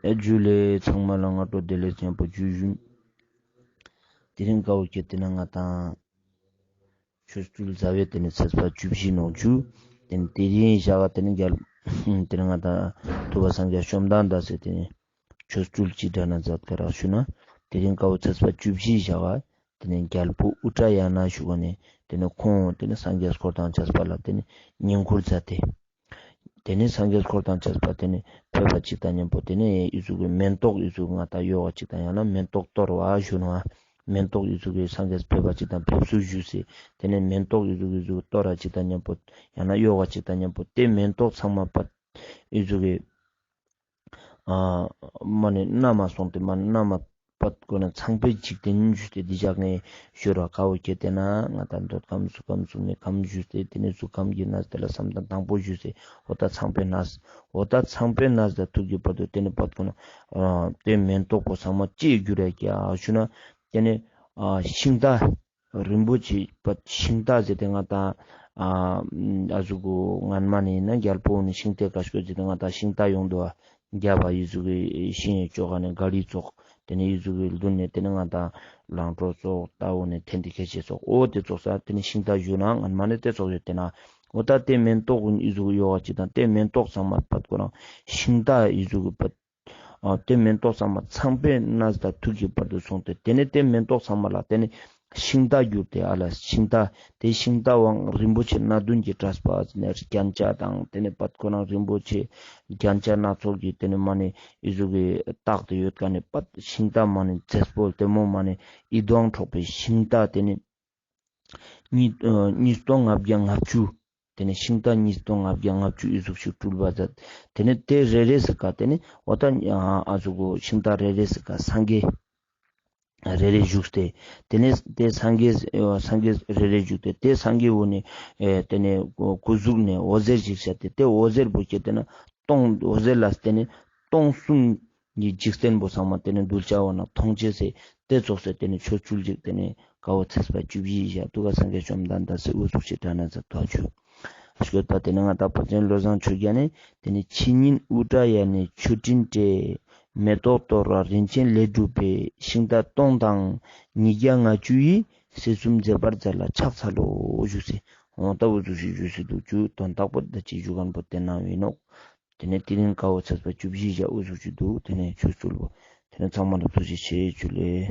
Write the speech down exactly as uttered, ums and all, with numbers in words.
ཨེ་ཇུ་ལེ། ཚང་མ་ལ་སྔ་དྲོ་བདེ་ལེགས་ཉམ་པོ་ཇུ་ཞུ། དེ་རིང་ཀ་བོ་ཁྱེར་ཏེ་ན་ང་དང་ཆོ་འཕྲུལ་ཟླ་བའི་དེ་ནེ་ཚེས་པ་བཅུ་བཞི་ནོག་ཞུ། དེ་ནེ་དེ་རིང་ཞག་ག་དེ་ནེ་རྒྱལ་དེ་ནེ་ང་དང་ཐུབ་པ་སངས་རྒྱས་བཅོམ་ལྡན་འདས་སི་དེ་ནེ་ཆོ་འཕྲུལ་ཅི་འདྲ་ན་མཛད་ཀ་རག་ཞུ་ན། དེ་རིང་ཀ་བོ་ཚེས་པ་བཅུ་བཞི་ཞག་ག་དེ་ནེ་རྒྱལ་པོ་ཨུ་ཏྲ་ཡ་ན་ཞུ་ག་ནེ་དེ་ནེ་ཁོང་དེ་ནེ་སངས་རྒྱས་འཁོར་དང་བཅས་པ་ལ་དེ་ནེ་བསྙེན་བཀུར་མཛད་དེ། དེ་ནེ་སངས་རྒྱས་འཁོར་དང་བཅས་པ་དེ་ནེ་ཕེབས་པ་ཅིག་དང་མཉམ་པོ་དེ་ནེ་ཨི་ཟུག་གི་མེན་ཏོག་ཨི་ཟུག་ང་དང་གཡོག་ག་ཅིག་དང་ཡང་ན་མེན་ཏོག་གཏོར་བ་ཞུ་ནོག། མེན་ཏོག་ཨི་ཟུག་གི་སངས་རྒྱས་ཕེབས་པ་ཅིག་དང་ཕེབས་བསུ་ཞུས་སེ་དེ་ནེ་མེན་ཏོག་ཨི་ཟུག་ཨི་ཟུག་གཏོར་ར་ཅིག་དང་མཉམ་པོ་ཡང་ན་གཡོག་ག་ཅིག་དང་མཉམ་པོ་དེ་མེན་ཏོག་ཚང་མ་པད་ཨི་ཟུག་གི་ཨ་མ་ནེ་མནའ་མ་སོང་སྟེ་མ་ནེ་མནའ་མ་པད་ཁོ་ན་ཚངས་པའི་འཇིག་རྟེན་ཞུས་ཏེ་འདི་ཞག་ནེ་ཞུ་ར་ཀ་བོ་ཁྱེར་ཏེ་ན་ང་དང་འདོད་ཁམས་གཟུགས་ཁམས་གཟུགས་མེད་ཁམས་ཞུས་ཏེ་དེ་ནེ་གཟུགས་ཁམས་ཀྱི་གནས་དེ་ལ་བསམ་གཏན་དང་པོ་ཞུས་སེ་འོ་ད་ཚངས་པའི་གནས་འོ་ད་ཚངས་པའི་གནས་དང་ཐུག་གི་བར་དུ་དེ་ནེ་པད་ཁོ་ན་ཨ་དེ་མེན་ཏོག་པོ་ཚང་མ་ཅི་གྱུར་ར་ཀྱག་ཞུ་ན་དེ་ནེ་ཨ་ཤིང་རྟ་རིན་པོ་ཆེ་པད་ཤིང་རྟ་ཟེར་ཏེ་ང་དང་ཨ་ཨ་ཟུག་གུ་སྔན་མ་ནེ་ན་རྒྱལ་པོ་ནེ་ཤིང་རྟའི་ཀ་ཤོད་ཟེར་ཏེ་ང་དང་ཤིང་རྟ་ཡོང་དུག་པ། རྒྱབ་པ་ཨི་ཟུག་གི་ཤིང་ངི་ཅོ་ཁ་ནེ་ག་རི་ཙོགས་དེ་ནེ་ཨི་ཟུག་གི་ལྡུན་ནེ་དེ་ནེ་ང་དང་ལང་ཀྲོ་ཙོགས་རྟ་བོ་ནེ་འཐེན་ཏེ་ཁྱེར་ཅེས་ཙོགས་འོ་དེ་ཙོགས་ས་དེ་ནེ་ཤིང་རྟ་ཞུ་ན་སྔན་མ་ནེ་དེ་ཙོགས་ཡོད་དེ་ན་འོ་ད་དེ་མེན་ཏོག་ཨི་ཟུག་གི་ཡོག་ག་ཅིག་དང་དེ་མེན་ཏོག་ཚང་མ་པད་ཁོ་རང་ཤིང་རྟ་ཨི་ཟུག་གི་པད་ཨ་དེ་མེན་ཏོག་ཚང་མ་ཚངས་པའི་གནས་དང་ཐུག་གི་བར་དུ་སོང་སྟེ་དེ་ནེ་དེ་མེན་ཏོག་ཚང་མ་ལ་དེ་ནེ་ཤིང་རྟ་གྱུར་ཏེ་ཨ་ལ་ཤིང་རྟ་དེ་ཤིང་རྟ་བོ་རིན་པོ་ཆེ་སྣ་བདུན་གྱིས་བཀྲ་བ་ཟེར་ནེ་རྒྱན་ཆ་དང་དེ་ནེ་པད་ཁོ་རང་རིན་པོ་ཆེ་རྒྱན་ཆ་སྣ་ཚོགས་ཀྱི་དེ་ནེ་མ་ནེ་ཨི་ཟུག་གི་བཏགས་ཏེ་ཡོད་ཀ་ནེ་པད་ཤིང་རྟ་མ་ནེ་མཛེས་པོ་ལྟད་མོ་མ་ནེ་ཡིད་དབང་འཕྲོག་པའི་ཤིང་རྟ་དེ་ནེ་ཉིས་ཨ་ཉིས་སྟོང་ལྔ་བརྒྱ་ལྔ་བཅུ། དེ་ནེ་ཤིང་རྟ་ཉིས་སྟོང་ལྔ་བརྒྱ་ལྔ་བཅུ་ཨི་ཟུག་ཞིག་སྤྲུལ་པ་མཛད། དེ་ནེ་དེ་རེ་རེ་ཟེར་ཀ་དེ་ནེ་འོ་ད་ཨ་ཟུག་གུ་ཤིང་རྟ་རེ་རེ་ཟེར་ཀ་སངས་རྒྱས་རེ་རེ་བཞུགས་ཏེ་དེ་ནེ་དེ་སངས་རྒྱས་སངས་རྒྱས་རེ་རེ་བཞུགས་ཏེ་དེ་སངས་རྒྱས་བོ་ནེ་ཨེ་དེ་ནེ་སྐུ་གཟུགས་ནེ་འོད་ཟེར་ཞིག་ཤར་ཏེ་དེ་འོད་ཟེར་བོ་ཁྱེར་ཏེ་ན་སྟོང་འོད་ཟེར་ལ་དེ་ནེ་སྟོང་གསུམ་གྱི་འཇིག་རྟེན་པོ་ཚང་མ་དེ་ནེ་གདུལ་བྱ་བོ་ན་མཐོང་ཅེས་སེ་དེ་ཙོགས་སེ་དེ་ནེ་ཆོ་འཕྲུལ་ཅིག་དེ་ནེ་ཀ་བོ་ཚེས་པ་བཅུ་བཞི་ཞག་ཏུ་ག་སངས་རྒྱས་བཅོམ་ལྡན་འདས་སི་འུ་ཚུགས་ཤིག་དྲ་ན་ཛད་དོ་ཅུ། ཤོད་པ་དེ་ནེ་ང་དང་བོད་བཙན་བློ་བཟང་ཆོས་རྒྱན་ནི་དེ་ནེ་ཕྱི་ཉིན་ཨུ་ཏྲ་ཡ་ནས་མཆོད་སྤྲིན་སྤྲས། མེ་ཏོག་གཏོར་བ་རིན་ཆེན་ལས་གྲུབ་པའི། ཤིང་རྟ་སྟོང་དང་ཉིས་བརྒྱ་ལྔ་བཅུ་ཡིས། སྲིད་གསུམ་མཛེས་པར་མཛད་ལ་ཕྱག་འཚལ་ལོ་ཞུས་སེ། འོ་ད་འུ་ཚུགས་ཤིག་ཞུས་སེ་དུག་ཅུ་དོན་དག་པོ་ད་ཅི་ཞུ་ཁན་པོ་དེ་ནང་ཨིན་ནོག། དེ་ནེ་དེ་རིང་ཀ་བོ་ཚེས་པ་བཅུ་བཞི་ཞག་འུ་ཚུགས་ཤིག་དུག། དེ་ནེ་ཆོ་འཕྲུལ་བོ་དེ་ནེ་ཚང་མ་ལ་ཐུགས་རྗེ་ཆེ་ཞུ་ལེ།